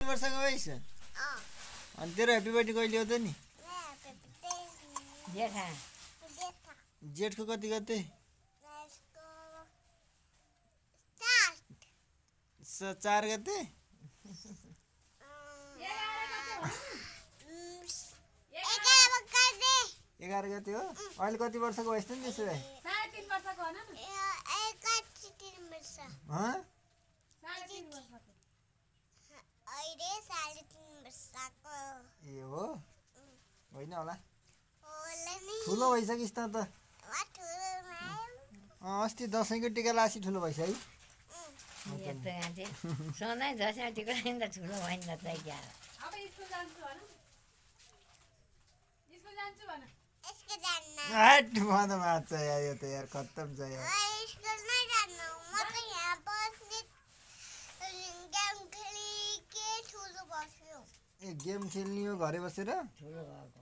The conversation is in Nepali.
वर्षको भइस अनि तेरो ह्याप्पी बर्थडे कहिले हो त नि जेठको कति गते 4 गते 11 गते हो अहिले कति वर्षको भइस् त नि त्यसो भए 3.5 वर्षको हो न ए हो होइन होला ठुलो भइसकिस् त अस्ति दसैँको टिका लासी ठुलो भइस है सोनाइ दसैँ टिका त ठुलो भएन त क्या अब स्कुल जान्छु भन स्कुल जान्छु भन हट भन मार्छ यार यो त यार खत्तम छ यार ए गेम खेल्ने हो घरे बसेर ठुलो भएको